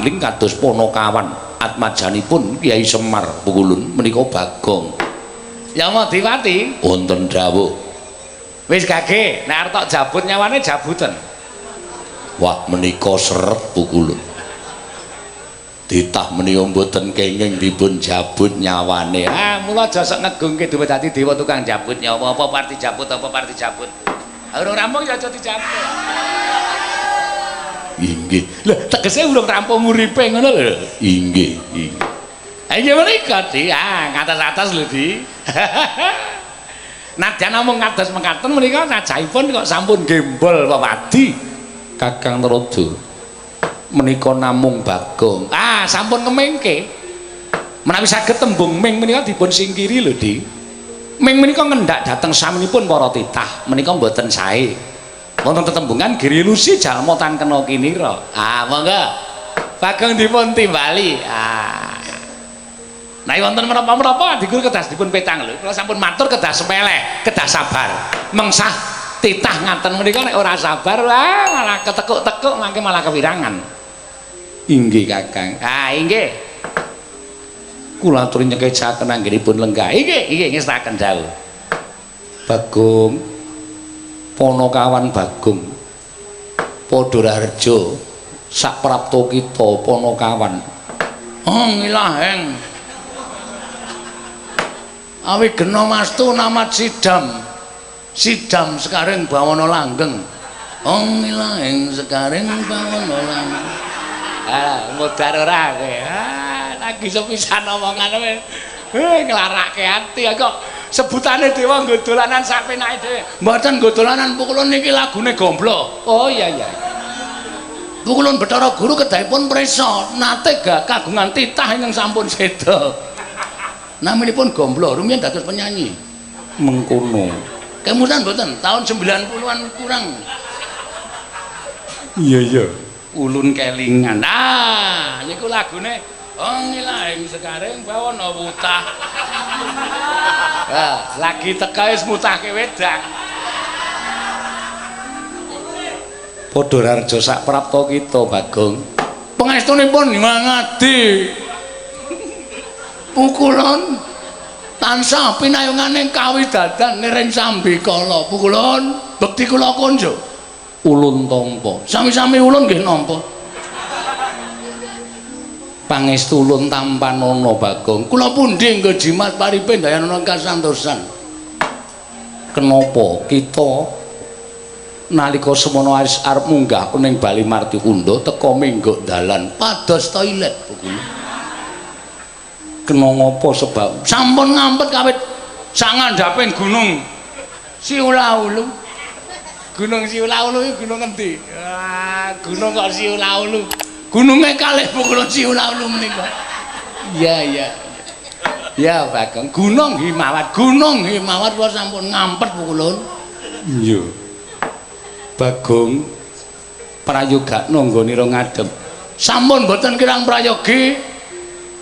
Maling kados Panakawan atmajanipun Kyai Semar Pukulun menika Bagong. Yamadipati wonten dawuh. Wis gage, nek arep tok jabut nyawane jabuten. Wah, menika seret Pukulun. Titah menika mboten kenging dipun jabut nyawane. Ah, mula aja sok ngegungke duwe dadi dewa tukang jabut nyawa, apa parti jabut, apa parti jabut. Urung rampung ya aja dijabut. Inggih. Lho, tegese urung rampung uripe ngono lho. Inggih, inggih. Ha inggih menika, Di. Ah, ngatas-atas lho, Di. Nadyan namung kados mekaten menika sajahipun kok sampun gembol wewadi. Kakang Narada menika namung Bagong. Ah, sampun ngemengke. Menawi saged tembung ming menika dipun singkiri lho, Di. Ming menika ngendak dhateng saminipun para titah, menika mboten sae. Wonten tetembungan girilusi jalma tan kena kinira. Ah, monggo. Bagong dipun timbali. Ah. Nah, wonten menapa-menapa adigur kedah dipun petang lho. Kula sampun matur kedah sepeleh, kedah sabar. Mengsah titah ngaten menika nek ora sabar, wah malah ketekuk-tekuk mangke malah kewirangan. Inggih, Kakang. Ah, inggih. Kula aturi nyekecaken anggenipun lenggah. Inggih, inggih ngestaken dawuh. Bagong Panakawan Bagong Padha Raharja sak prapta kita Panakawan. Oh, ngilaheng. Awi gena mastu namat sidam. Sidam sekaring bawana langgeng. Oh, ngilaheng sekaring bawana langgeng. Ah, modar ora kowe. Ah, lagi sepisan omongane kowe. Nglarake ati kok sebutane dewa nggo dolanan sak penake dhewe. Mboten nggo dolanan Pukulun niki lagune gomblo. Oh iya iya. Pukulun Bathara Guru kedahipun prisa nate kagungan titah ingkang sampun seda. Naminipun Gomblo, rumiyin dados penyanyi. Mengkono. Kemudian mboten tahun 90-an kurang. Iya iya. Ulun kelingan. Ah, niku lagune oh ngilahing sekaring bawana wutah. Ah, lagi teka wis mutahke wedang. Padha Raharja sak prapta kita Bagong. Pangestunipun Ngadi. Pukulun tansah pinayungane kawidadan niring sambikala. Pukulun bekti kula konjo. Ulun tampa. Sami-sami ulun nggih nampa. Pangestu ulun tampanana Bagong. Kula pundi nggo jimat paripe ndayanana kasantosan. Kenapa kita nalika semono arep munggah ning Bali Martikunda teka menggok dalan pados toilet Pukulun. Kena ngapa sebab? Sampun ngampet kawit sangandhaping gunung Siulaulu. Gunung Siulaulu iki gunung endi? Wah, gunung kok Siulaulu. Gununge kalih Pukulun Siulaulu menika. Iya iya. Ya Bagong, Gunung Himawat, Gunung Himawat kula sampun ngampet Pukulun. Iya. Bagong prayogakno nggonira ngadhep. Sampun mboten kirang prayogi.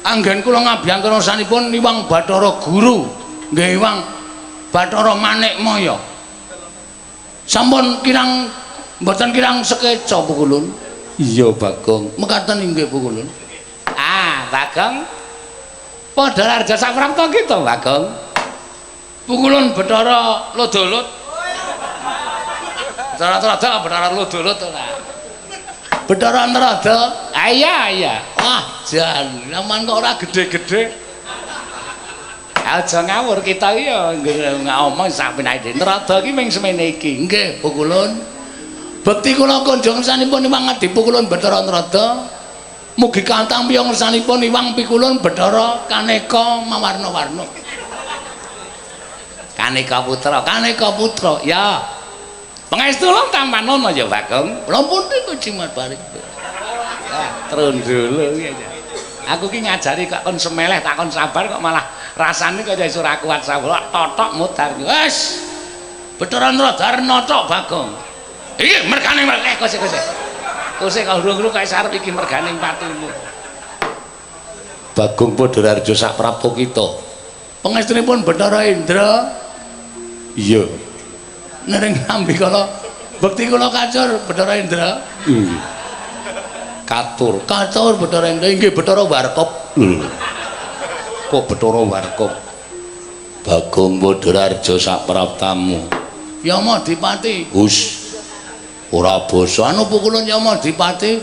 Anggen kula ngabiyangkara sanipun Iwang Bathara Guru, nggih Iwang Bathara Manikmaya. Sampun kirang mboten kirang sekeca Pukulun. Iya Bagong, mekaten inggih Pukulun. Ah, Bagong. Padha Raharja saprapta kita, Bagong. Pukulun Bathara Lodolot. Bathara Narada, Bathara Lodolot ora. Bathara Narada. Ah iya iya. Wah, jan, sampean kok ora gedhe-gedhe. Aja ngawur kita iki ya ngomong sak penake dhewe. Narada iki ming semene iki. Nggih, Pukulun. Bekti kula kunjung sanipun Iwang Adi Pukulun Bathara Narada. Mugi katampi ngersanipun Iwang Pikulun Bathara Kaneka mawarna-warna. Kaneka putra, Kaneka putra. Ya. Pangestu ulun tampanana ya, Bagong. Kula pundi ku jimat barik. Ah, trundulu iki aja. Aku ki ngajari kok kon semeleh tak kon sabar kok malah rasane kaya iso ora kuat sabar. Totok mudar. Wes. Bathara Narada notok Bagong. Iki mergane kose kose. Kose kok urung-urung kaya sarep iki mergane patimu. Bagong Padha Raharja sak prapta kita. Pangestunipun Bathara Indra. Iya. Nering sambikala bekti kula kacur Bathara Indra. Nggih. Katur. Katur Bathara Indra inggih Bathara Warkop. Lho. Kok Bathara Warkop? Bagong Badararja sapraptamu. Yama Dipati. Hus. Ora basa anu pukulun Yama Dipati.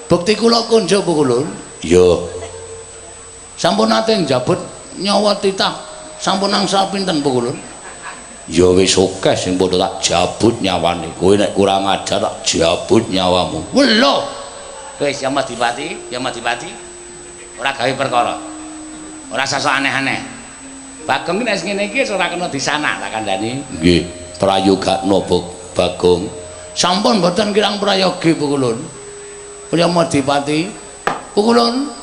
Bekti kula kunjo pukulun. Iya. Sampun nate njabut nyawa titah. Sampun angsal pinten pukulun? Ya wis akeh sing padha tak jabut nyawane. Kowe nek kurang ajar tak jabut nyawamu. Welo. Wis Yama Dipati, Yama Dipati. Ora gawe perkara. Ora sasok aneh-aneh. Bagong nek ngene iki wis ora kena disanak tak kandhani. Nggih, prayogakno Bagong. Sampun mboten kirang prayogi pukulun. Yama Dipati. Pukulun.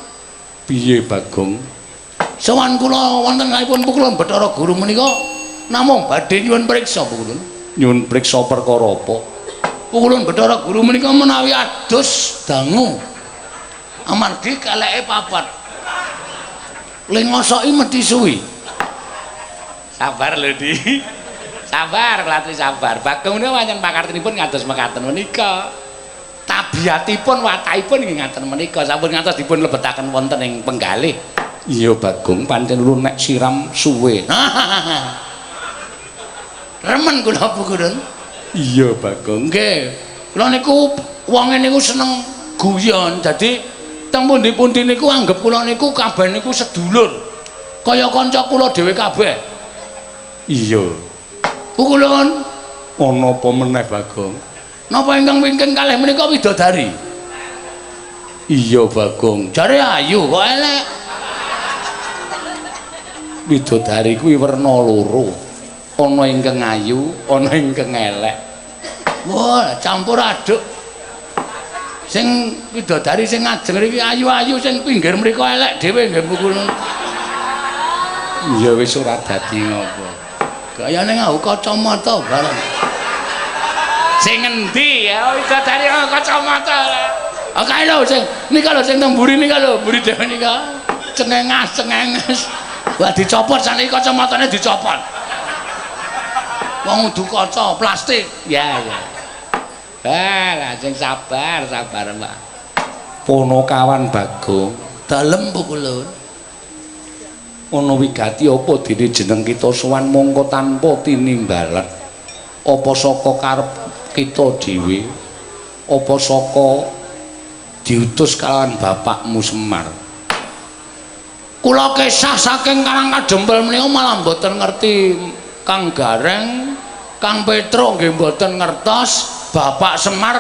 Piye Bagong? Sowan kula wonten kalihipun pukulun Bathara Guru menika namung badhe nyuwun priksa pukulun. Nyuwun priksa perkara apa? Pukulun Bathara Guru menika menawi adus dangu. Amargi keleke papat. Le ngosoki mesti suwi. Sabar lho, Di. Sabar, kula sabar. Bagong menika pancen pakartinipun ngados mekaten menika. Tabiatipun, watakipun nggih ngaten menika. Sampun ngantos dipun lebetaken wonten ing penggalih. Iya Bagong, pancen ulun nek siram suwe. Remen kula pukulun. Iya Bagong. Nggih. Kula niku wonge niku seneng guyon. Dadi teng pundi-pundi niku anggep kula niku kabeh niku sedulur. Kaya kanca kula dhewe kabeh. Iya. Pukulun. Ana apa meneh Bagong? Napa ingkang wingking kalih menika widodari? Iya Bagong. Jare ayu kok elek. Widodari kuwi werna loro. Ana ingkang ayu, ana ingkang elek. Wah, campur aduk. Sing widodari sing ngajeng mriki ayu-ayu, sing pinggir mriku elek dhewe nggih pukulun. Ya wis ora dadi ngopo. Gayane nganggo kacamata bareng. Sing ngendi ya widodari nganggo kacamata. Ah kae lho sing nika lho sing teng mburi nika lho, mburi dhewe nika. Cengengas, cengenges. Wah dicopot saniki kacamatane dicopot. Wong udu kaca plastik. Ya ya. Lah sing sabar, sabar, Pak. Ponokawan Bagong, dalem pukulun. Ana wigati apa dene jeneng kita sowan mongko tanpa tinimbalan? Apa saka karep kita dhewe? Apa saka diutus kalawan bapakmu Semar? Kula kesah saking Karang Kadempel menika malah mboten ngerti Kang Gareng, Kang Petruk nggih mboten ngertos, Bapak Semar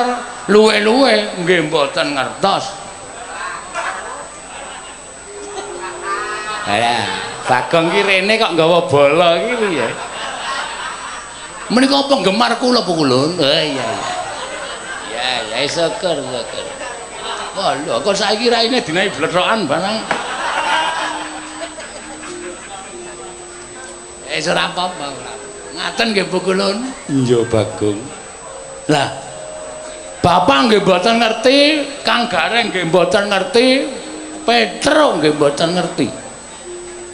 luwe-luwe nggih mboten ngertos. Lah, Bagong ki rene kok nggawa bola iki piye? Menika penggemar kula pukulun. Oh iya iya. Ya ya syukur syukur. Wah lho kok saiki raine dinahi blethokan barang. Wis ora apa-apa. Ngaten nggih pukulun. Iya Bagong. Lah Bapak nggih mboten ngerti, Kang Gareng nggih mboten ngerti, Petruk nggih mboten ngerti.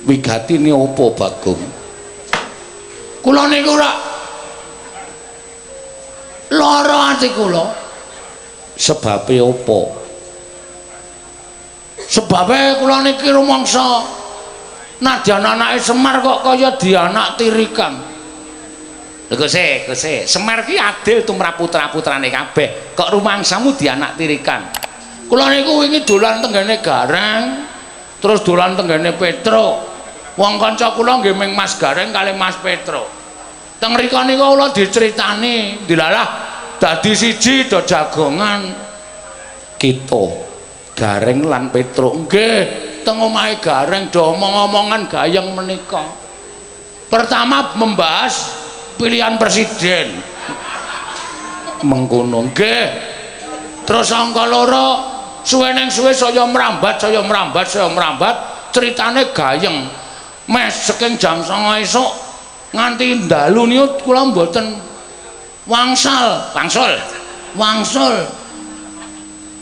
Wigatine apa Bagong? Kula niku ora lara ati kula. Sebabe apa? Sebabe kula niki rumangsa nadyan anake Semar kok kaya dianak tirikan. Lho Guse, Guse, Semar ki adil tumrap putra-putrane kabeh. Kok rumangsamu dianak tirikan? Kula niku wingi dolan tenggene Gareng, terus dolan tenggene Petruk. Wong kanca kula nggih ming Mas Gareng kalih Mas Petruk. Teng mriku niku kula diceritani, dilalah dadi siji do jagongan. Kita Gareng lan Petruk nggih teng omahe Gareng do omong-omongan gayeng menika. Pertama membahas pilihan presiden. Mengkono nggih. Terus angka loro suwe neng suwe saya merambat, saya merambat, saya merambat, ceritane gayeng. Mes saking jam 09.00 esuk nganti dalu niku kula mboten wangsal, wangsul. Wangsul.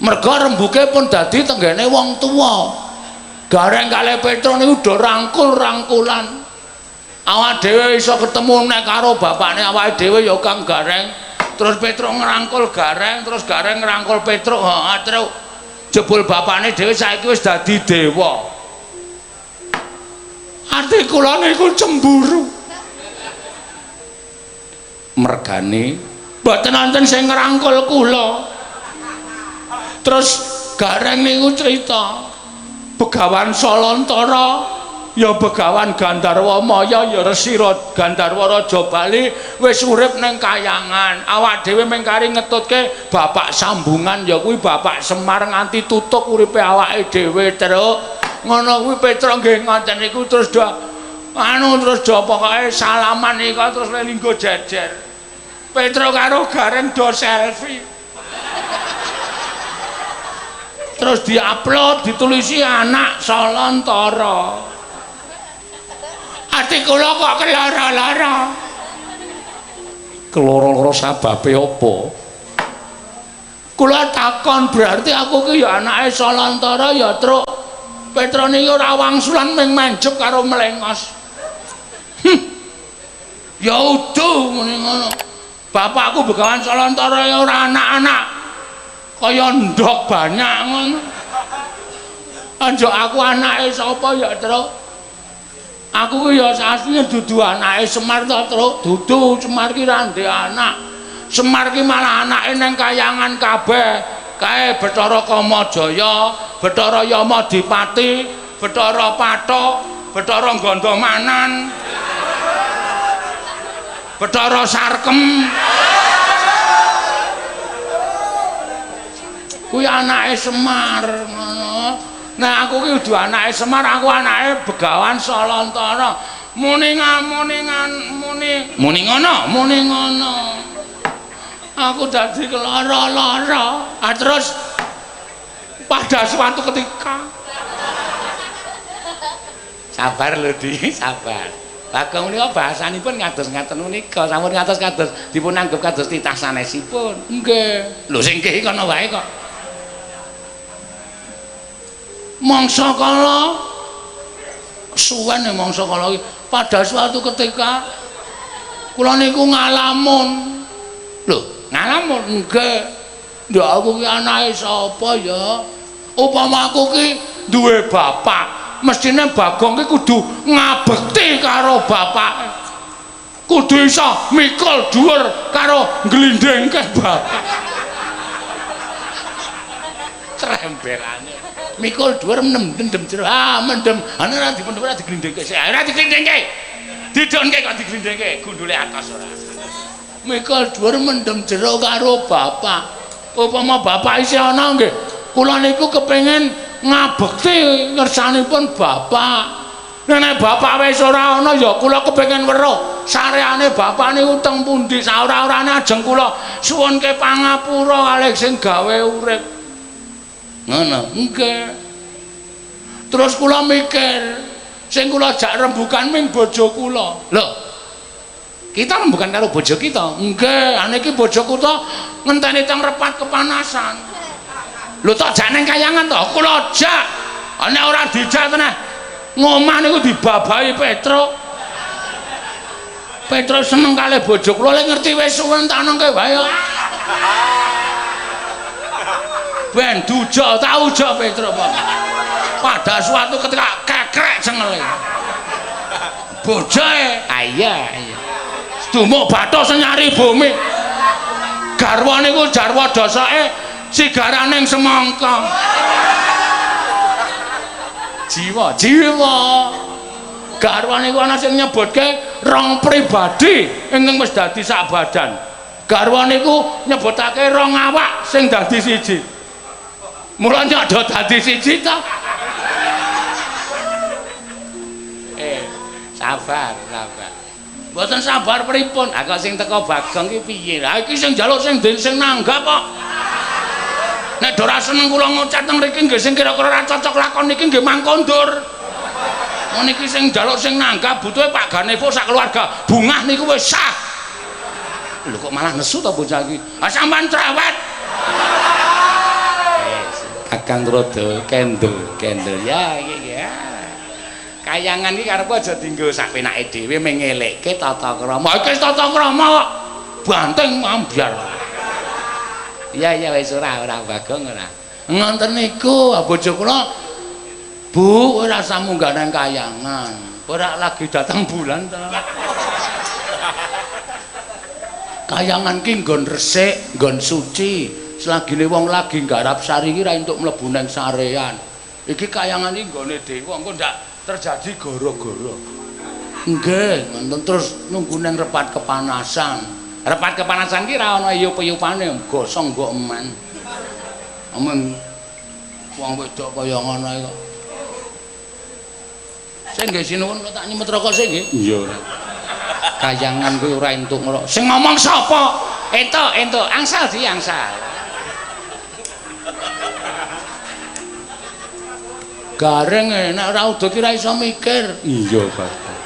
Merga rembuke pun dadi tenggene wong tuwa. Gareng kalih Petruk niku do rangkul-rangkulan. Awak dhewe iso ketemu nek karo bapakne awake dhewe ya Kang Gareng. Terus Petruk ngrangkul Gareng, terus Gareng ngrangkul Petruk. Heeh, Truk. Jebul bapakne dhewe saiki wis dadi dewa. Ati kula niku cemburu. Mergane mboten wonten sing ngrangkul kula. Terus Gareng niku cerita Begawan Salantara ya Begawan Gandharwa Maya ya Resi Gandharwa Raja Bali wis urip ning kayangan. Awak dhewe mung kari ngetutke bapak sambungan ya kuwi Bapak Semar nganti tutuk uripe awake dhewe, Truk. Ngono kuwi Petruk nggih ngoten niku terus do anu terus do pokoke salaman iku terus lelinggo jejer. Petruk karo Gareng do selfie. Terus diupload ditulisi anak Salantara. Ati kula kok kelara-lara. Keloro-loro sababe apa? Kula takon berarti aku ki ya anake Salantara ya, Truk. Petruk niki ora wangsulan ming menjep karo mlengos. Ya udu muni ngono. Bapakku Begawan Salantara ya ora anak-anak. Kaya ndok banyak ngono. Anjuk aku anake sapa ya, Truk? Aku ki ya asline dudu anake Semar to, Truk. Dudu, Semar ki ra ndek anak. Semar ki malah anake ning kayangan kabeh. Kae Bathara Kamajaya, Bathara Yamadipati, Bathara Pathuk, Bathara Gandamanan, Bathara Sarkem. Kuwi anake Semar ngono. Nah aku ki kudu anake Semar, aku anake Begawan Salantara. Muni ngamuni muni muni ngono, muni ngono. Aku dadi kelara-lara. Ah terus pada suatu ketika sabar lho Di, sabar. Bagong menika bahasanipun ngados ngaten menika, sampun ngatos kados dipun anggep kados titah sanesipun. Nggih. Lho sing nggih kono wae kok. Mangsa kala suwen ya mangsa kala iki. Pada suatu ketika kula niku ngalamun. Lho, ngalamun nggih. Ndak aku ki anake sapa ya? Upama aku ki duwe bapak, mestine Bagong ki kudu ngabekti karo bapake. Kudu iso mikul dhuwur karo ngglindhingke bapak. Trembelane. Mikul dhuwur mendem jero. Ah, mendem. Ana ora dipendhem ora diglindhingke. Ora diglindhingke. Didonke kok diglindhingke, gundule atos ora. Mikul dhuwur mendem jero karo bapak. Upama bapak isih ana nggih, kula niku kepengin ngabekti ngersanipun bapak. Nek bapak wis ora ana ya kula kepengin weruh sareane bapak niku teng pundi, saora-orane ajeng kula suwunke pangapura kalih sing gawe urip. Ngono. Nggih. Terus kula mikir, sing kula jak rembukan ming bojo kula. Lho, kita rembukan karo bojo kita? Nggih, ane iki bojo kula ngenteni teng repat kepanasan. Lho tok jak nang kayangan to? Kula jak. Nek ora dijak teneh ngomah niku dibabahi Petruk. Petruk seneng kalih bojo kula, lek ngerti wis suwen tak nengke wae. Ben duja tak uja Petruk kok. Pada suatu ketika kekrek cengele. Bojoe, ah iya iya. Dumuk bathuk senyari bumi. Garwa niku jarwa dosake sigaraning semangka. Jiwa, jiwa. Garwa niku ana sing nyebutke rong pribadi ingkang wis dadi sak badan. Garwa niku nyebutake rong awak sing dadi siji. Mula nyok dadi siji ta. Sabar, sabar. Mboten sabar pripun? Ha kok sing teko Bagong ki piye? Ha iki sing njaluk sing sing nanggap kok. Nek do ora seneng kula ngocet teng mriki nggih sing kira-kira ora cocok lakon niki nggih mangkondur. Mun niki sing njaluk sing nanggap butuhe Pak Ganevo sak keluarga. Bungah niku wis sah. Lho kok malah nesu to bocah iki? Ha sampean cerewet. Kakang rada kendel, kendel ya iki ya. Kayangan iki karepe aja dienggo sak penake dhewe mung ngelekke tata krama. Iki wis tata krama kok. Banting ambyar. Iya iya wis ora ora Bagong ora. Ngoten niku bojo kula, Bu, ora usah munggah nang kayangan. Ora lagi datang bulan ta. Kayangan ki nggon resik, nggon suci. Selagine wong lagi nggarap sari iki ra entuk mlebu nang sarean. Iki kayangan iki nggone dewa, engko ndak terjadi gara-gara. Nggih, ngoten terus nunggu nang repat kepanasan. Repat kepanasan ki ra ana eyup-eyupane, gosong mbok eman. Amen wong wedok kaya ngono iki kok. Sing nggih sinuwun kula tak nyemet rokok sik nggih. Iya. Kayangan kuwi ora entuk ngrok. Sing ngomong sapa? Entuk, entuk. Angsal di angsal. Gareng nek ora udo ki ora iso mikir. Iya, Bapak.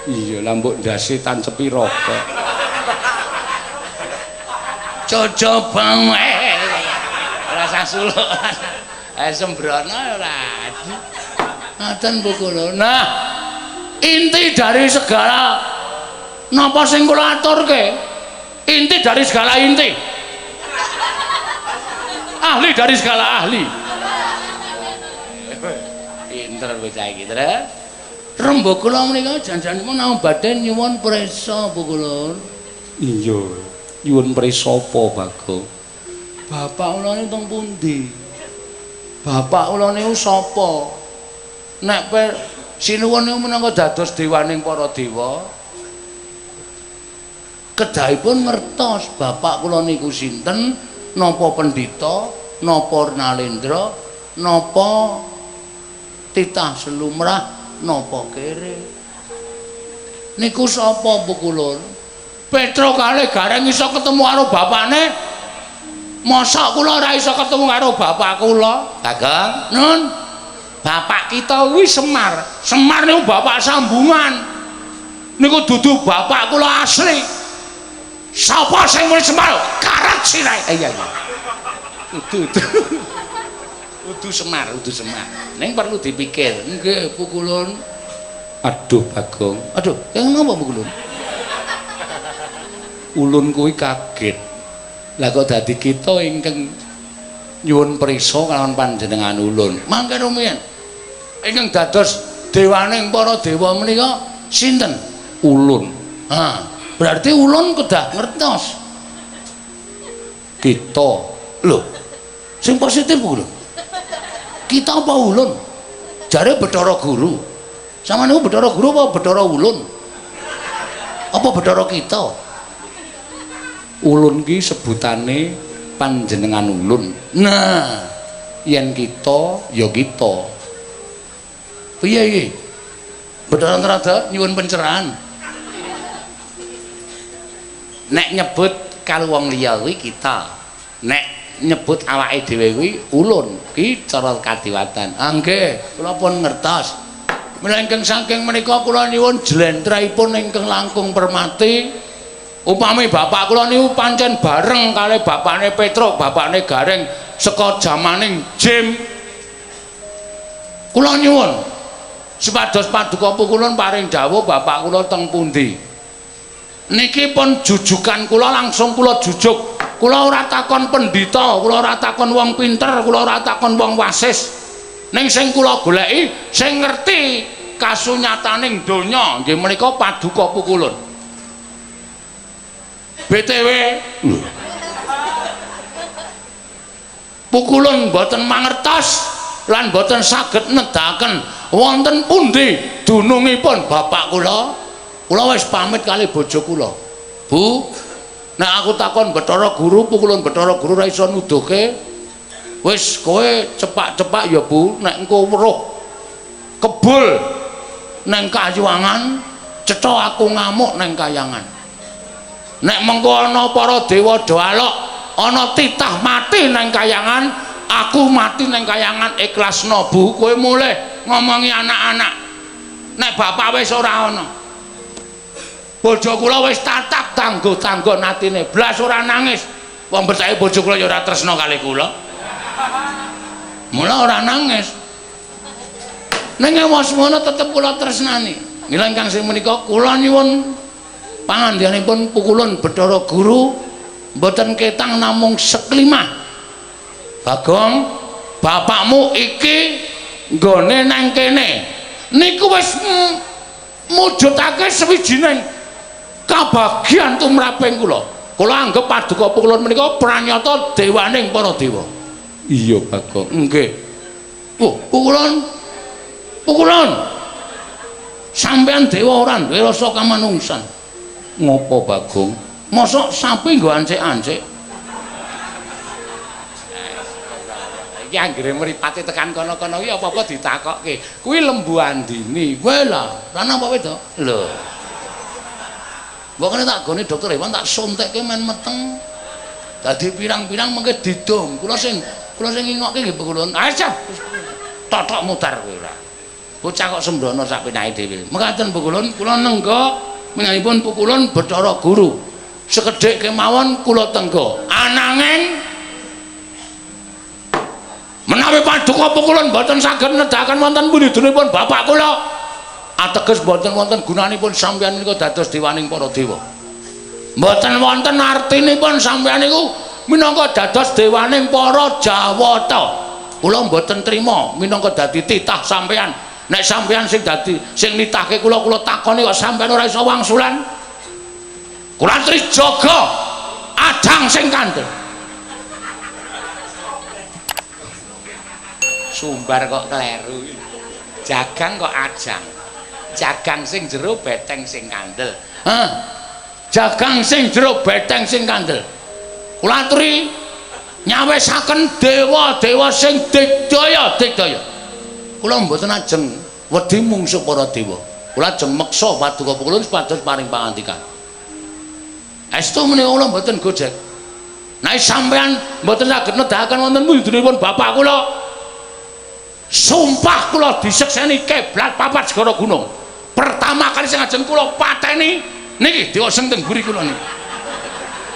Iya, lah mbok ndase tancepi rokok. Cocoba ora usah suluk. Sembrono ora. Ngaten Bu kula. Nah, inti dari segala napa sing kula aturke? Inti dari segala inti. Ahli dari segala ahli. Pinter bocah iki, Tru. Rembug kula menika jan-janipun namung badhe nyuwun prisa Bu kula. Iya, nyuwun prisa apa, Bagong? Bapak kula niku teng pundi? Bapak kula niku sapa? Nek sinuwun niku minangka dados dewaning para dewa, kedahipun ngertos bapak kula niku sinten, napa pendhita, napa nalendra, napa titah selumrah, napa kere. Niku sapa Bu kula? Petro kalih Gareng iso ketemu karo bapakne. Mosok kula ora iso ketemu karo bapak kula? Bagong, Nun, bapak kita kuwi Semar. Semar niku bapak sambungan. Niku dudu bapak kula asli. Sapa sing muni Semar? Karet sirahe. Iya, iya. Udu, udu. Udu Semar, udu Semar. Ning perlu dipikir. Nggih, Bu Kulun. Aduh, Bagong. Aduh, yang napa Bu Kulun? Ulun kuwi kaget. Lah kok dadi kita ingkang nyuwun prisa kalawan panjenengan ulun. Mangke rumiyin. Ingkang dados dewaning para dewa menika sinten? Ulun. Ha, berarti ulun kedah ngertos. Kita. Lho, sing positif Bu lho. Kita apa ulun? Jare Bathara Guru. Sama niku Bathara Guru apa Bathara Ulun? Apa Bathara kita? Ulun ki sebutane panjenengan ulun. Nah, yen kita ya kita. Piye iki? Bathara Antarada nyuwun pencerahan. Nek nyebut karo wong liya kuwi kita. Nek nyebut awake dhewe kuwi ulun, ki cara kadiwatan. Ah nggih, kula pun ngertos. Mila ingkang saking menika kula nyuwun jlentrehipun ingkang langkung permati. Upami bapak kula niku pancen bareng kalih bapakne Petruk, bapakne Gareng saka jamaning Jim. Kula nyuwun supados paduka pukulun paring dawuh bapak kula teng pundi. Niki pun jujukan kula langsung kula jujuk. Kula ora takon pendhita, kula ora takon wong pinter, kula ora takon wong wasis. Ning sing kula goleki sing ngerti kasunyataning donya nggih menika paduka pukulun. BTW pukulun mboten mangertos lan mboten saged nedaken wonten pundi dunungipun bapak kula. Kula wis pamit kali bojo kula. Bu, nek aku takon Bathara Guru, pukulun Bathara Guru ora iso nuduhke. Wis kowe cepak-cepak ya Bu, nek engko weruh kebul neng kayuwangan, cetha aku ngamuk neng kayangan. Nek mengko ana para dewa do alok, ana titah mati neng kayangan, aku mati neng kayangan ikhlasno Bu, kowe mulih ngomongi anak-anak. Nek bapak wis ora ana. Bojo kula wis tatap tanggo-tanggo atine, blas ora nangis. Wong percaya bojo kula ya ora tresna kali kula. Mula ora nangis. Ning wis ngono tetep kula tresnani. Mila ingkang sing menika kula nyuwun pangandikanipun pukulun Bathara Guru mboten ketang namung seklimah. Bagong, Bapakmu iki nggone nang kene. Niku wis mujudake sawijining kabagyan tumraping kula. Kula anggep paduka Pukulun menika pranyata dewaning para dewa. Iya, Bagong. Nggih. Oh, Pukulun. Pukulun. Sampeyan dewa ora duwe rasa kamanungsan. Ngopo, Bagong? Mosok sapi nggo ancik-ancik. Iki anggere mripate tekan kono-kono iki apa-apa ditakokke. Kuwi Lembu Andini. Kowe lah, lanang apa wedok? Lho. Mbok kene tak gone dokter hewan tak suntikke men meteng. Dadi pirang-pirang mengke didom. Kula sing ngingokke nggih Pukulun. Aja. Totok mutar kowe ora. Bocah kok sembrono sak penake dhewe. Mekaten Pukulun, kula nengga minanipun Pukulun Bathara Guru. Sekedhik kemawon kula tengga. Ananging menawi paduka Pukulun boten saged nedahaken wonten pundhutipun bapak kula, ateges boten wonten gunanipun sampeyan menika dados dewaning para dewa. Mboten wonten artinipun sampeyan niku minangka dados dewaning para Jawata. Kula mboten trima minangka dadi titah sampeyan. Nek sampeyan sing dadi sing nitahke kula, kula takoni kok sampeyan ora iso wangsulan. Kula trijaga adang sing kandel. Sumbar kok kleru. Jagang kok ajang. Jagang sing jero beteng sing kandel. Hah. Jagang sing jero beteng sing kandel. Kula aturi nyawisaken dewa-dewa sing digdaya digdaya. Kula mboten ajeng wedi mungsuh para dewa. Kula ajeng meksa paduka Pukulun supados paring pangandikan. Estu menika kula mboten gojek. Nek sampeyan mboten saged nedahaken wonten wujudipun bapak kula, sumpah kula disekseni kiblat papat segara gunung. Pertama kali sing ajeng kula pateni niki dewa sing teng mburi kula niki.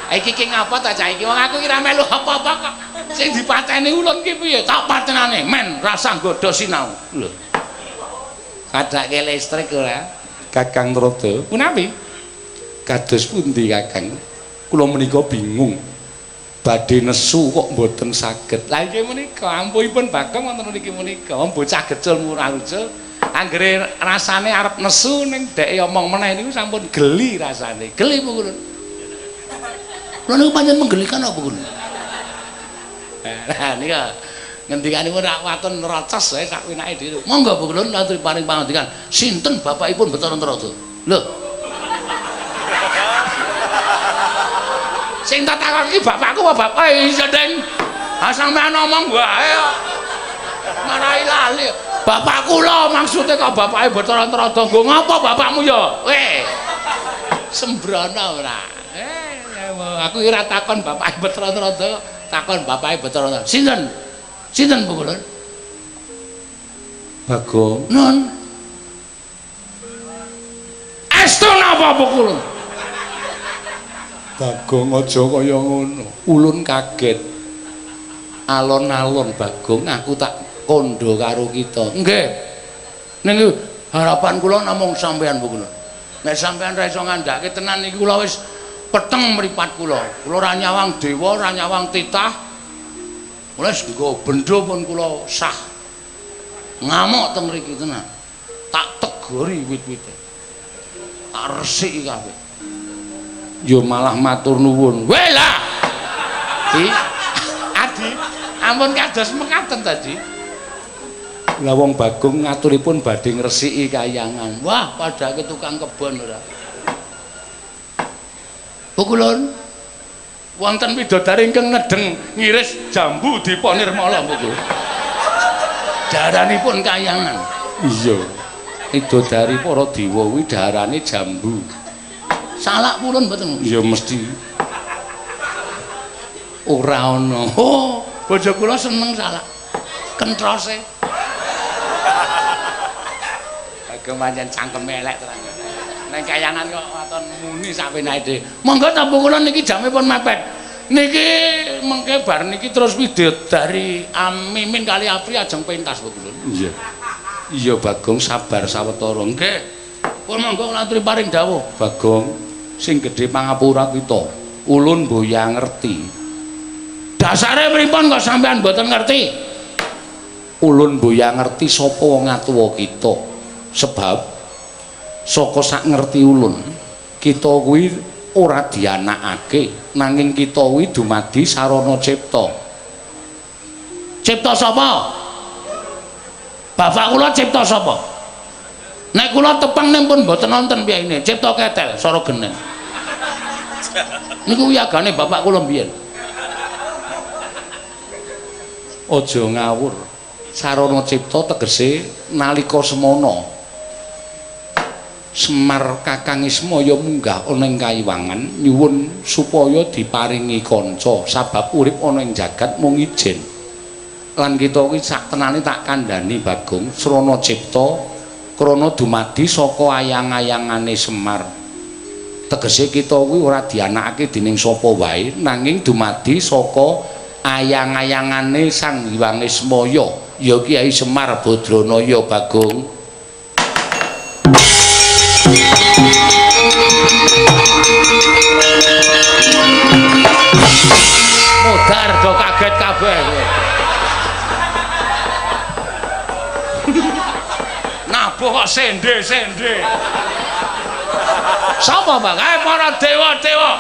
Iki ki ngapa ta cah iki? Wong aku ki ora melu apa-apa kok. Sing dipateni ulun ki piye? Tak patenane men rasah nggodha sinau. Lho. Kadake listrik ora? Kakang Trada. Punapi? Kados pundi, Kakang? Kula menika bingung. Badhe nesu kok mboten saged. Lah inggih menika ampuhipun Bagong wonten mriki menika. Wong bocah gecul murah ucul, anggere rasane arep nesu ning dheke omong meneh niku sampun geli rasane. Geli Pukulun. Kula niku pancen menggelikan apa Pukulun? Lah nika ngendikanipun rak waton rocos wae sak penake dhewe. Monggo Pukulun aturi paring pangandikan. Sinten bapakipun Bathara Trada? Lho. Sing tak takon iki bapakku apa bapake iso, Deng? Ha sampean omong wae kok. Marai lali. Bapak kula maksude kok bapake Bathara Trada nggo ngapa bapakmu ya? Weh. Sembrono ora. Aku ora takon bapake Bathara Trada, takon bapake Bathara Trada. Sinten? Sinten Pukulun? Bagong. Nun. Estu napa Pukulun? Bagong aja kaya ngono. Ulun kaget. Alon-alon Bagong aku tak kandha karo kita. Nggih. Ning harapan kula namung sampeyan Pukulun. Nek sampeyan ra iso ngandhake tenan iki kula wis peteng mripat kula. Kula ora nyawang dewa, ora nyawang titah. Kula wis nggo bendho pun kula sah. Ngamuk teng mriki tenan. Tak tegori wit-wite. Tak resiki kabeh. Ya malah matur nuwun. Weh lah. Di Adi, ampun kados mekaten tadi. Lah wong Bagong ngaturipun badhe ngresiki kayangan. Wah, padake tukang kebon ora. Pukulun wonten widodari ingkang nedeng ngiris jambu Dipa Nirmala Pukul. Daranipun kayangan. Iya. Widodari para dewa kuwi darane jambu. Salak pulun mboten? Ya mesti. Ora ana. Oh, bojo kula seneng salak. Kentrose. Bagong pancen cangkeme elek tenan. Neng kayangan kok waton muni sak penake dhewe. Monggo ta Pukulun niki jame pun mepet. Niki mengke bar niki terus widodari Amimin kali Apri ajeng pentas Pukulun. Iya. Iya Bagong sabar sawetara. Nggih. Pun monggo kula aturi paring dawuh. Bagong sing gedhe pangapura kita. Ulun mboya ngerti. Dasare pripun kok sampean mboten ngerti? Ulun boya ngerti sapa wong atuwa kita. Sebab saka sak ngerti ulun, kita kuwi ora dianakake, nanging kita kuwi dumadi sarana cipta. Cipta sapa? Bapak kula cipta sapa? Nek kula tepang ning pun mboten nonton piyayine, cipta ketel sora geneng. Niku wiyagane bapak kula mbiyen. Aja ngawur. Sarana cipta tegese nalika semana Semar Kakang Ismaya munggah ana ing kayiwangan nyuwun supaya diparingi kanca sabab urip ana ing jagat mung ijen. Lan kita kuwi sak tenane tak kandhani Bagong, srana cipta krana dumadi saka ayang-ayangane Semar. Tegese kita kuwi ora dianakake dening sapa wae nanging dumadi saka ayang-ayangane Sang Hyang Ismaya ya Kyai Semar Badranaya Bagong. Modar do kaget kabeh. Nabuh kok sende-sende. Sapa Bang? Para dewa-dewa.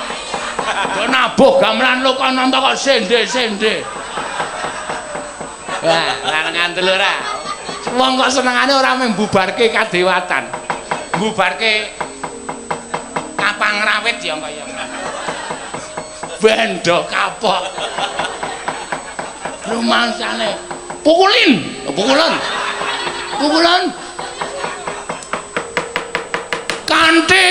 Do nabuh gamelan Lokananta kok sende-sende. Wah, lan ngandel ora. Wong kok senengane ora mung bubarke kadewatan. Bubarke kapang rawit ya kaya. Bendo kapok. Rumangsane pukulin, pukulan. Pukulan. Kanthi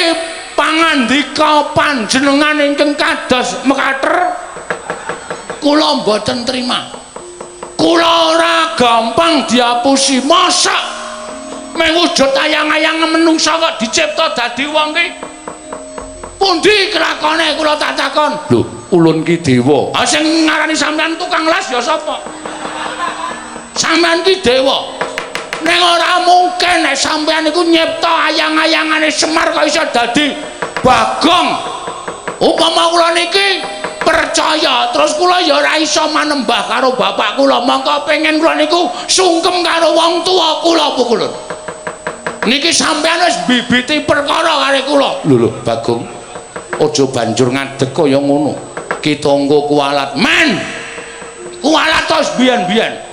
pangandika panjenengan ingkang kados mekater kula mboten trima. Kula ora gampang diapusi. Mosok mung wujud ayang-ayang menungsa kok dicipta dadi wong ki? Pundi kelakone kula tak takon? Lho, ulun ki dewa. Ah sing ngarani sampean tukang las ya sapa? Sampean ki dewa. Ning ora mungkin nek sampean iku nyipta ayang-ayangane Semar kok iso dadi Bagong. Upama kula niki percaya, terus kula ya ora iso manembah karo bapak kula, mongko pengen kula niku sungkem karo wong tuwa kula pukulun. Niki sampean wis bibiti perkara karo kula. Lho lho Bagong, aja banjur ngadeg kaya ngono. Kita engko kualat. Men. Kualat terus biyen-biyen.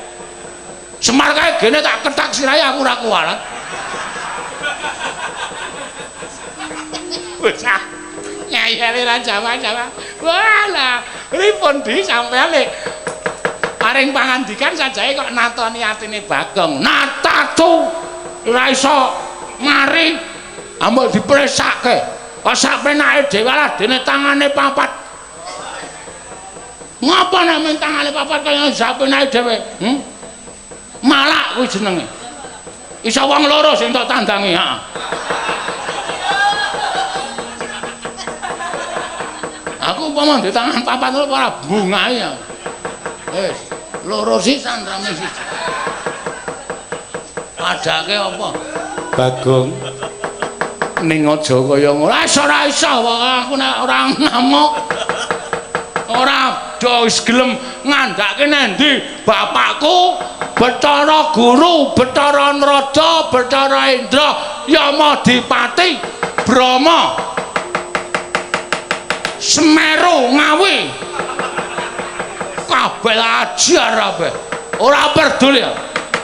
Semar kae gene tak kethak sirahe aku ora kualat. Bocah ngeyele ra jawa-jawa. Walah, pripun di sampean lek paring pangandikan sajae kok natoni atine Bagong. Natatu ora iso mari ambek dipresake. Kok sak penake dhewe lah dene tangane papat. Ngapa nek men tangane papat kaya sak penake dhewe? Malak kuwi jenenge. Iso wong loro sing tok tandangi, heeh. Aku umpama ndek tangan papat loro ora bungahe ya. Wis, loro sisan rame siji. Padake apa? Bagong. Ning aja kaya ngono. Ah ora iso aku nek ora ngamuk. Ora do wis gelem ngandhake nendi bapakku Bathara Guru, Bathara Narada, Bathara Indra, Yamadipati, Brahma, Semeru, Ngawi. Kabeh ajar kabeh. Ora peduli.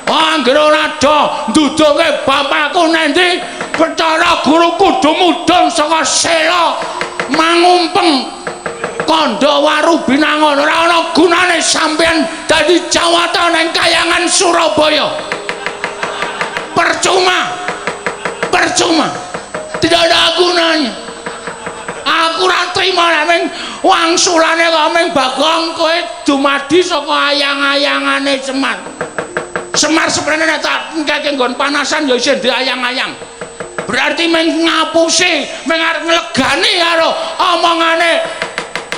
Anggere ora do nduduke bapakku nendi Bathara Guru kudu mudhun saka sela mangumpeng kandha waru binangun. Ora ana gunane sampeyan dadi jawata ning kayangan Surabaya. Percuma. Percuma. Tidak ada gunanya. Aku ora trima nek ming wangsulane kok ming Bagong kowe dumadi saka ayang-ayangane Semar. Semar seprene nek tak engkeke nggon panasan ya isih diayang-ayang. Berarti ming ngapusi, ming arep nglegani karo omongane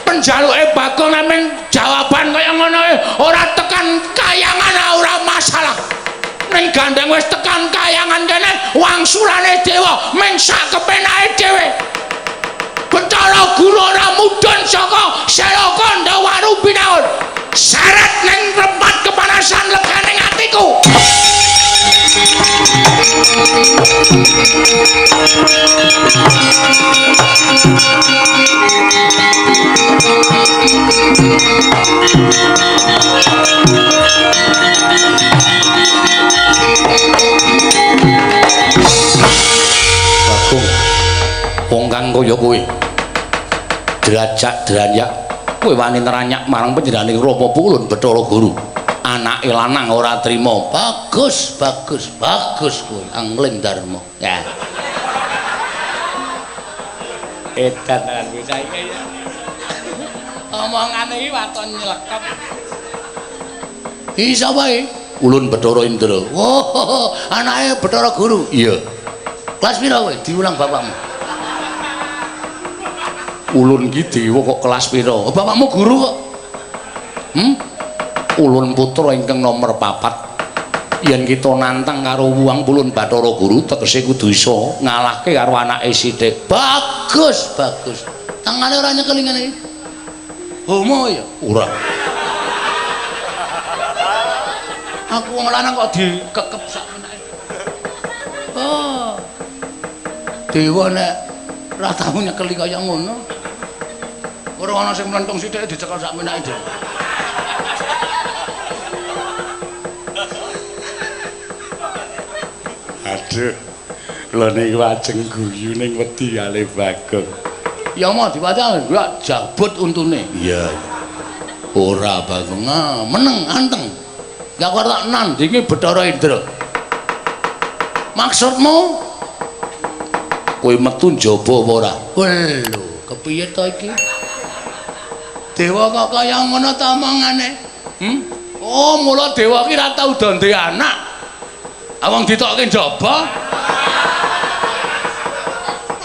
penjaluke Bagong nek ming jawaban kaya ngono ora tekan kayangan ora masalah. Ning gandeng wis tekan kayangan kene wangsulane dewa ming sak kepenake dhewe. Bathara Guru ora mudhun saka Sela Kandha Waru Binaon. Seret ning tempat kepanasan legane atiku. Bagong, wong kang kaya kowe drajak dranyak kowe wani neranyak marang panjenengane Rama Pulun Bathara Guru. Anake lanang ora trima. Bagus, bagus, bagus kowe Angling Darma. Ya. Edan tenan bocah iki ya. Omongane iki waton nyelekep. Iki sapa iki? Ulun Bathara Indra. Wah, anake Bathara Guru. Iya. Kelas pira kowe? Diulang bapakmu. Ulun ki dewa kok kelas pira? Oh, bapakmu guru kok. Ulun putra ingkang nomor 4. Yen kita nantang karo Wuang Pulun Bathara Guru tegese kudu iso ngalahke karo anake sithik. Bagus, bagus. Tangane ora nyekeli ngene iki. Homo ya? Ora. Aku wong lanang kok dikekep sak menake. Oh. Dewa nek ora tau nyekeli kaya ngono. Ora ana sing mlentung sithik dicekel sak menake dhewe. Aduh, lho niku ajeng guyu ning wedi kalih Bagong. Ya mau diwaca gak jabut untune. Iya. Ora Bagong, meneng anteng. Ya aku tak nandingi Bathara Indra. Maksudmu kowe metu njaba apa ora? Lho, kepiye to iki? Dewa kok kaya ngono ta omongane? Oh, mula dewa ki ora tau do ndek anak. Awang ditokke njaba.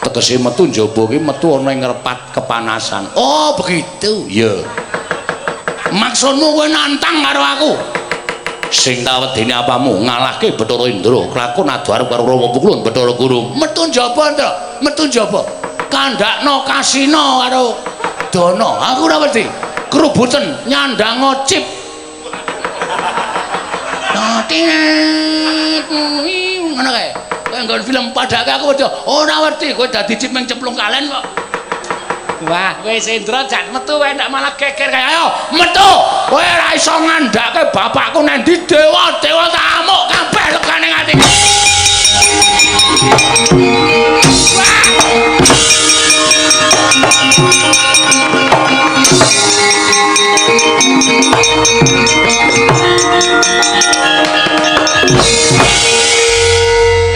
Tegese metu njaba ki metu ana ing repat kepanasan. Oh, begitu. Iya. Maksudmu kowe nantang karo aku? Sing tak wedeni apamu ngalahke Bathara Indra, kelakon adu arep karo Rama Pukulun Bathara Guru. Metu njaba, Indra. Metu njaba. Kandhakno kasina karo Dana. Aku ora wedi. Krubuten nyandang cip. Ngono kae. Kowe nggon film padake aku wedi. Ora wedi, kowe dadi cip ming cemplung kalen kok. Wah, kowe Indra jak metu wae ndak malah geger kae. Ayo, metu. Kowe ora iso ngandhake bapakku nang ndi dewa, dewa tak amuk kabeh legane atiku. Wah.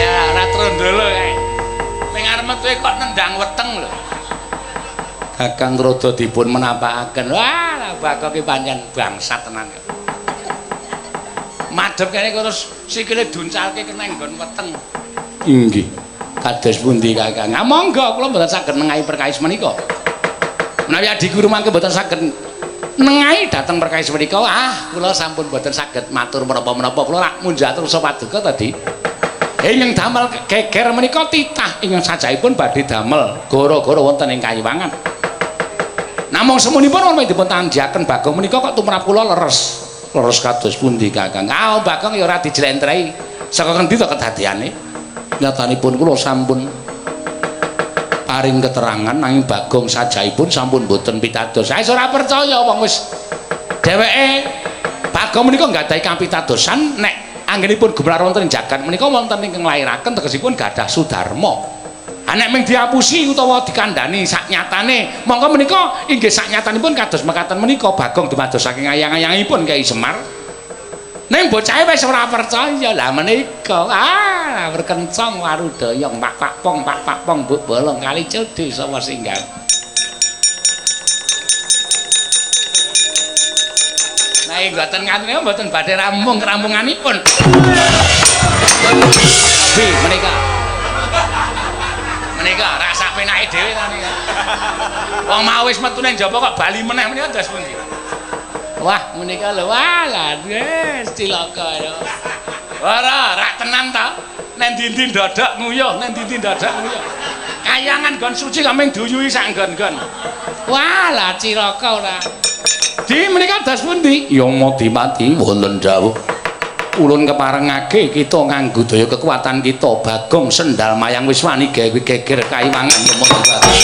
Ya, ora trondolo kae. Ning arep metu kok nendang weteng lho. Kakang Rada dipun menapakaken. Wah, Bagong ki pancen bangsat tenan. Madhep kene terus sikile duncalke kena nggon weteng. Inggih. Kados pundi Kakang? Ah monggo kula mboten saged nengahi perkawis menika. Menawi adi guru mangke mboten saged nengahi dhateng perkawis menika, ah kula sampun mboten saged matur menapa-menapa. Kula rak munjatur paduka tadi. Ingkang damel geger menika titah ingkang sajaipun badhe damel gara-gara wonten ing Kayiwangan. Namung semunipun wonten dipun tandhiaken Bagong menika kok tumrap kula leres. Leres kados pundi Kakang? Ah Bagong ya ora dijlentrehi. Saka ngendi to kedadeane? Nyatanipun kula sampun paring keterangan nanging Bagong sajaipun sampun boten pitados. Saya ora percaya wong wis dheweke Bagong menika nggadahi kapitadosan nek anggenipun gumelar wonten ing jagat menika wonten ingkang nglairaken tegesipun gadah sudarma. Nek ming diapusi utawa dikandhani saknyatane, monggo menika inggih saknyatanipun kados mekaten menika Bagong dumados saking ayang-ayangipun Kyai Semar. Ning bocahe wis ora percaya. Lah menika ah berkencong warudaya pak pak pong pak pak pong mbok bolong kali jodhe sapa singgah. Nah mboten ngaten mboten badhe rampung kerampunganipun. Bi menika. Menika rak sak penake dhewe ta nika. Wong mau wis metu nang njaba kok bali meneh menika dos pundi? Wah, menika lho, wah lah wis cilaka ya. Ora, rak tenan ta. Nang ndi-ndi ndodok nguyuh, nang ndi-ndi ndodok nguyuh. Kayangan nggon suci kok mung duyuhi sak nggon-nggon. Wah, lah cilaka ora. Di menika das pundi? Yama Dipati wonten dawuh. Ulun keparengake kita nganggo daya kekuatan kita Bagong sendal mayang wis wani gawe geger kaiwangan Yama Dipati.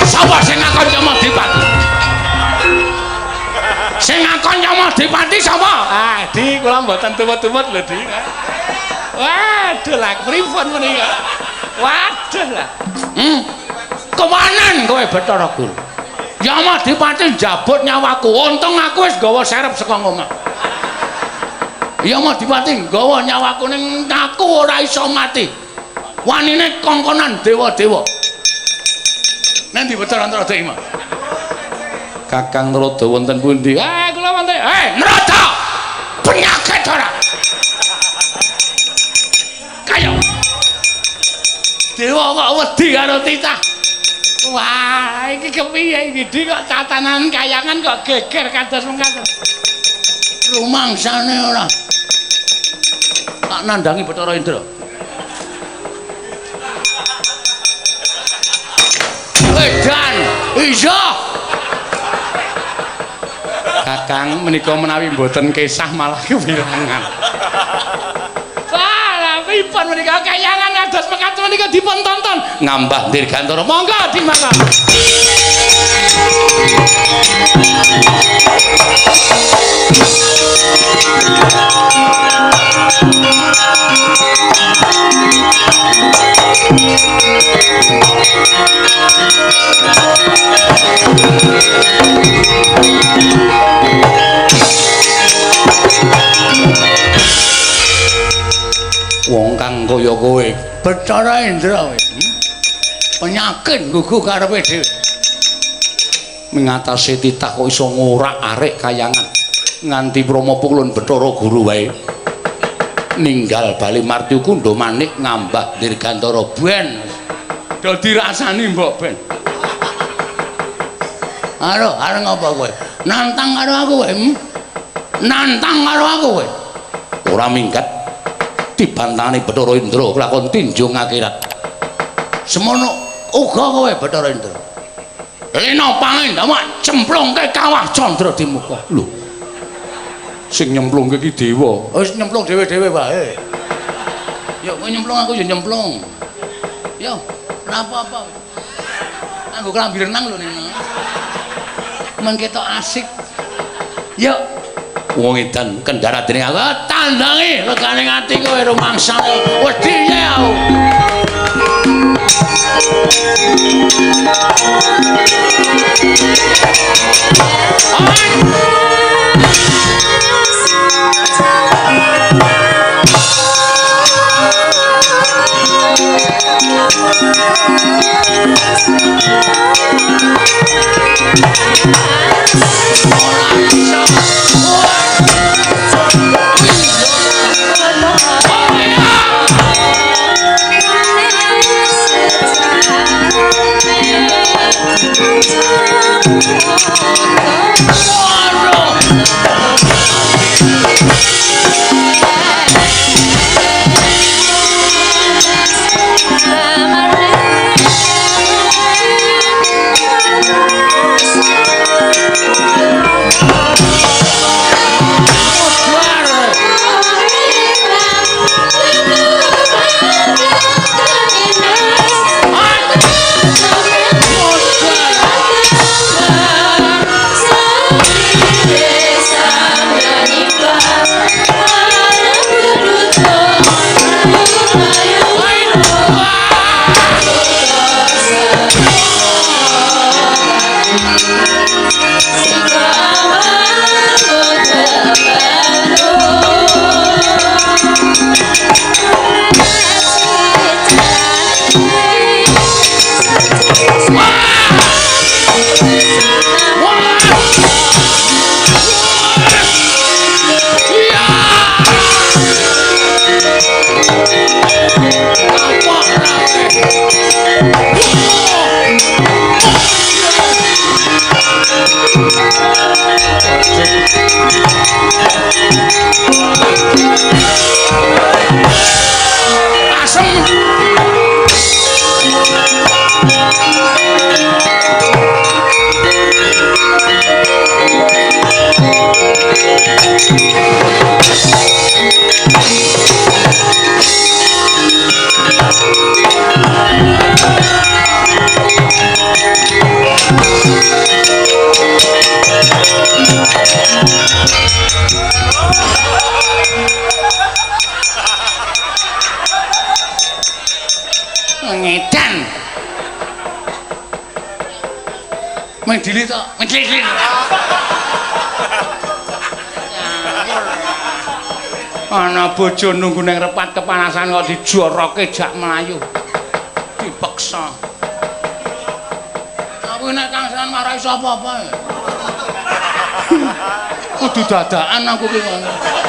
Sapa sing ngakon Yama Dipati? Sing ngakon Yama Dipati sapa? Ah, Di kula mboten tumut-tumut lho, Di. Waduh lah, pripun menika? Waduh lah. Kewanan kowe Bathara Guru. Yama Dipati njabut nyawaku. Untung aku wis nggawa serep saka omah. Yama Dipati nggawa nyawaku ning aku ora iso mati. Wanine kongkonan dewa-dewa. Nanti Bathara Narada iki, Kakang Narada wonten pundi? Ah, kula wonten. Eh, Narada! Penyakit ora. Kaya dewa kok wedi karo titah. Wah, iki kepiye iki Di kok tatanan kayangan kok geger kados mengkaten. Rumangsane ora. Tak nandangi Bathara Indra. Edan, iya. Kakang menika menawi mboten kesah malah kewirangan. Wah, lha pripun menika kayangan kados mekaten menika dipun tonton. Ngambah Dirgantara. Monggo dimakan. Wong kang kaya kowe Bathara Indra kowe. Penyakit nggugu karepe dhewe. Mengatasi titah kok iso ngorak-arik kayangan nganti Brahma Pukulun Bathara Guru wae. Ninggal bali Martyu Kundha manik ngambah Dirgantara ben. Do dirasani mbok ben. Aro, arep ngapa kowe? Nantang karo aku kowe. Nantang karo aku kowe. Ora minggat dibantani Bathara Indra kelakon tinjung akhirat. Semono uga kowe Bathara Indra. Lena pangendamak cemplungke kawah candra di muka. Lho. Sing nyemplungke iki dewa. Wis nyemplung dhewe-dhewe wae. Yo kowe nyemplung aku yo nyemplung. Yo, ora apa-apa. Nganggo klambi renang lho Nena. Men ketok asik. Yo. Wong edan kendara dening aku tandangi regane ati kowe rumangsane wedi aku. Ngedan. Mendili to, mendili. Ana bojo nunggu ning repat kepanasan kok dijoroke jak mlayu. Dipeksa. Aku nek kangsanan marai iso apa-apa. Kudu dadakan aku ki ngono.